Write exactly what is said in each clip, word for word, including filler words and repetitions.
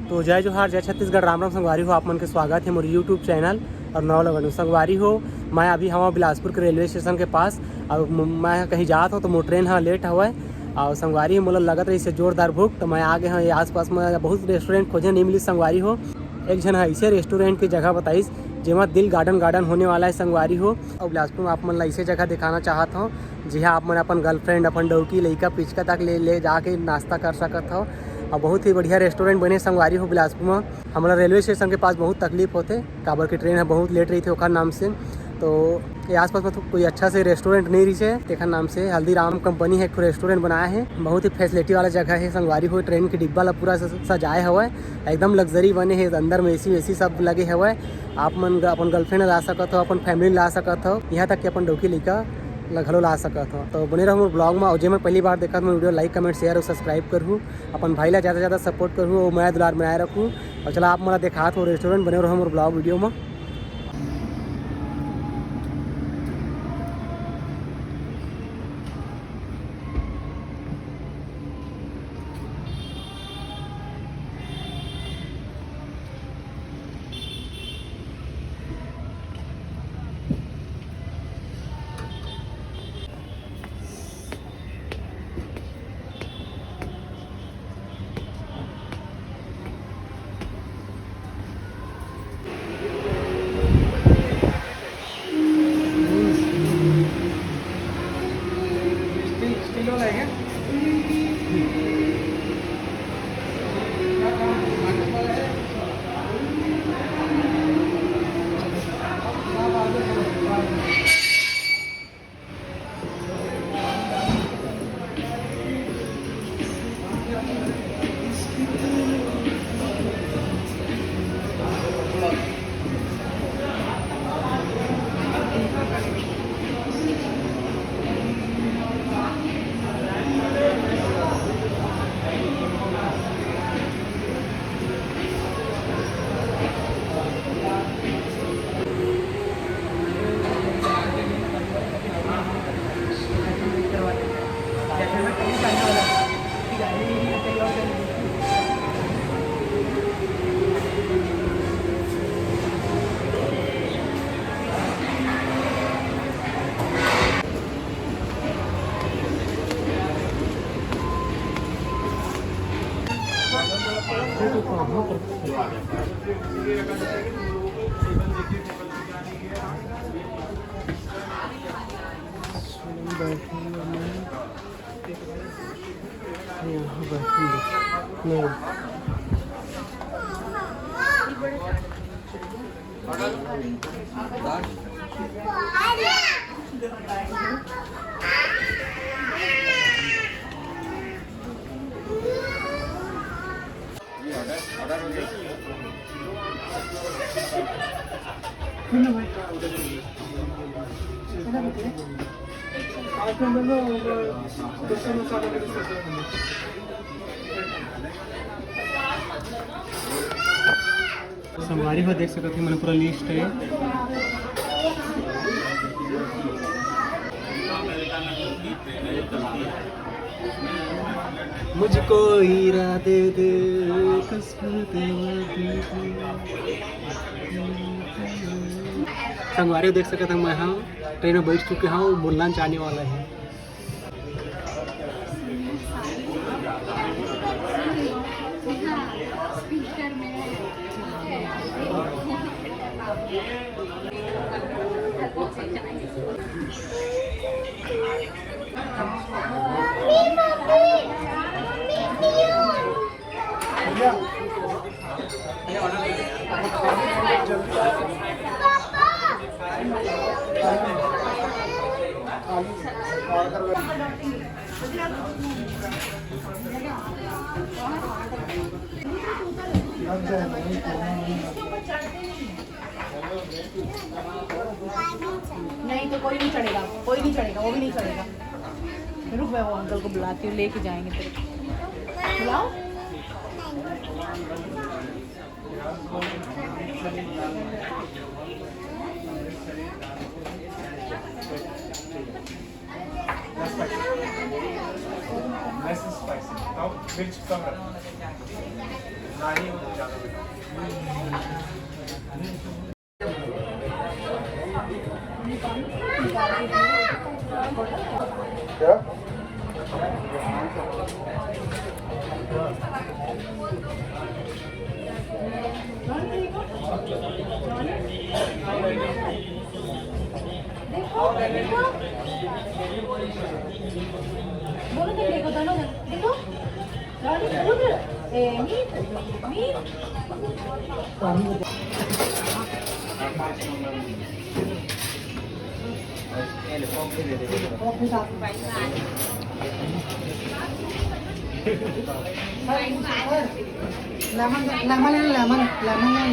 तो जय जोहार, जय छत्तीसगढ़, राम राम संगवारी हो। आप मन के स्वागत हे मोर YouTube चैनल और नवा लगन संगवारी हो। मैं अभी हवा बिलासपुर के रेलवे स्टेशन के पास, और म-, मैं कहीं जात हों तो मोर ट्रेन ह लेट हवय। और संगवारी हो, मोला लगत रहिस हे जोरदार भूख, तो मैं आ गे हों ये आसपास में। बहुत रेस्टोरेंट खोजे, नहीं मिलिस संगवारी हो। एक झन ह ऐसे रेस्टोरेंट की जगह बताइस, जेमा दिल गार्डन गार्डन होने वाला है संगवारी हो। और बिलासपुर में आप मन ला ऐसे जगह दिखाना चाहत हों, जिहाँ आप मन अपन गर्लफ्रेंड, अपन डौकी, लइका, पिचका तक ले, ले जाके नाश्ता कर सकत हो। और बहुत ही बढ़िया रेस्टोरेंट बने संगवारी हो बिलासपुर में। हमला रेलवे स्टेशन के पास बहुत तकलीफ होथे, काबर कि ट्रेन ह बहुत लेट रहिथे ओखर नाम से। तो ये आसपास में तो कोई अच्छा से रेस्टोरेंट नहीं रहिसे, तेखर नाम से हल्दीराम कंपनी ह एक ठो रेस्टोरेंट बनाया है। बहुत ही फैसिलिटी वाला जगह है संगवारी हो। ट्रेन के डिब्बा ला पूरा स-, सजाए हवय, एकदम लग्जरी बने है। अंदर में एसी वेसी सब लगे हवय। आप मन ग-, अपन गर्लफ्रेंड ला ला सकत हो, अपन फैमिली ला सकत हो, यहाँ तक कि अपन डौकी लइका ला घलो ला सकत हो। तो बने रहू मोर ब्लॉग में। और जे मन पहली बार देखत हो, वीडियो लाइक, कमेंट, शेयर और सब्सक्राइब करहू। अपन भाई ला ज़्यादा से ज़्यादा सपोर्ट करहू और मया दुलार बनाए रखहू। और चला, आप मन ला देखात हों रेस्टोरेंट, बने रहू मोर ब्लॉग वीडियो में। बैठूंगा मैं। यहाँ बैठूंगा। नहीं। संगवारी हो, देख सकत हे, मन पूरा लिस्ट है। मुझको हीरा दे दे, खुशबू दे दे। संगवारी हो, देख सकत हे, मैं हा ट्रेन में बैठ चुके हूँ, मोर लंच आने वाला है। नहीं तो कोई नहीं चढ़ेगा, कोई नहीं चढ़ेगा, वो भी नहीं चढ़ेगा। रुक, मैं वो अंकल को बुलाती हूँ, लेके जाएंगे तेरे को। बुलाओ। Less spicy. Now मिर्च कम रखना। देखो, देखो। दोनों जन देखो, दोनों जन। देखो। गाड़ी खुद। ए, मीत, मीत। Lemon, lemon, lemon, lemon.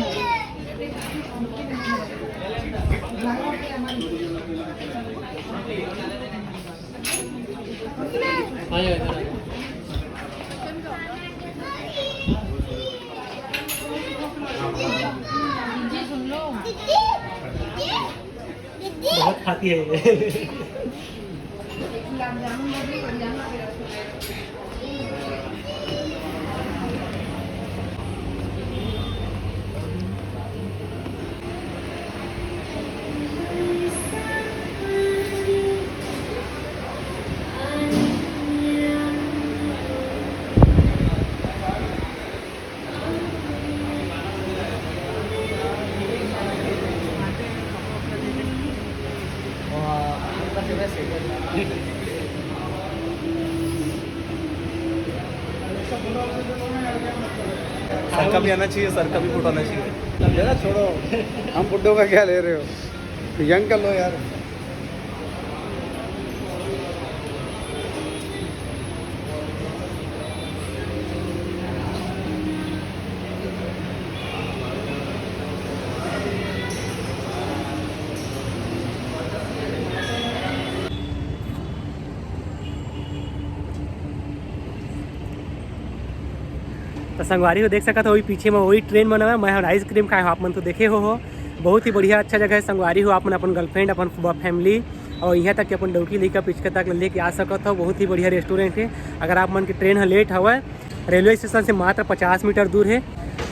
बहुत खाती है ये। सर का भी आना चाहिए, सर का भी फोटो आना चाहिए। जरा छोड़ो, हम बुड्ढों का क्या ले रहे हो, यंग कर लो यार। तो संगवारी हो, देख सकत हो, वही पीछे में वही ट्रेन मन हवय। मैं ह आइसक्रीम खाए हो, आप मन तो देखे हो, हो। बहुत ही बढ़िया, अच्छा जगह है संगवारी हो। आप मन अपन गर्लफ्रेंड, अपन फैमिली और यहाँ तक कि अपन डौकी लेकर पिचका तक लेके आ सकत हो। बहुत ही बढ़िया रेस्टोरेंट है। अगर आप मन के ट्रेन ह लेट हवय, रेलवे स्टेशन से मात्र पचास मीटर दूर है।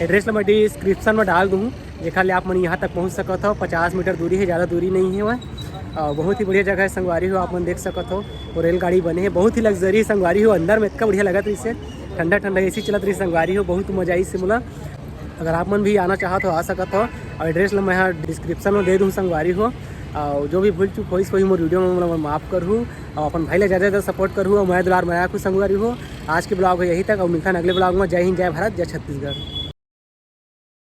एड्रेस ल मैं डिस्क्रिप्शन में डाल दूँ, जेखर ले आप मन यहाँ तक पहुँच सकत हो। पचास मीटर दूरी है, ज़्यादा दूरी नहीं है वह। और बहुत ही बढ़िया जगह है संगवारी हो, आप मन देख सकत हो। वो रेलगाड़ी बने है, बहुत ही लग्जरी संगवारी हो। अंदर में इतना बढ़िया लगत रहिस हे, ठंडा ठंडा एसी चलत रहिस संगवारी हो, बहुत मजा आइस हे मोला। अगर आप मन भी आना चाहत हो, आ सकत हो। और एड्रेस ल मैं यहाँ डिस्क्रिप्शन में दे दूँ संगवारी हो। और जो भी भूल चूक होइस, वही मोर वीडियो में मोला माफ करहू। और अपन भाई ला ज़्यादा ज़्यादा सपोर्ट करहू और मया दुलार मया रखहू संगवारी हो। आज के ब्लॉग हो यही तक और मिलथन अगले ब्लॉग में। जय हिंद, जय भारत, जय छत्तीसगढ़।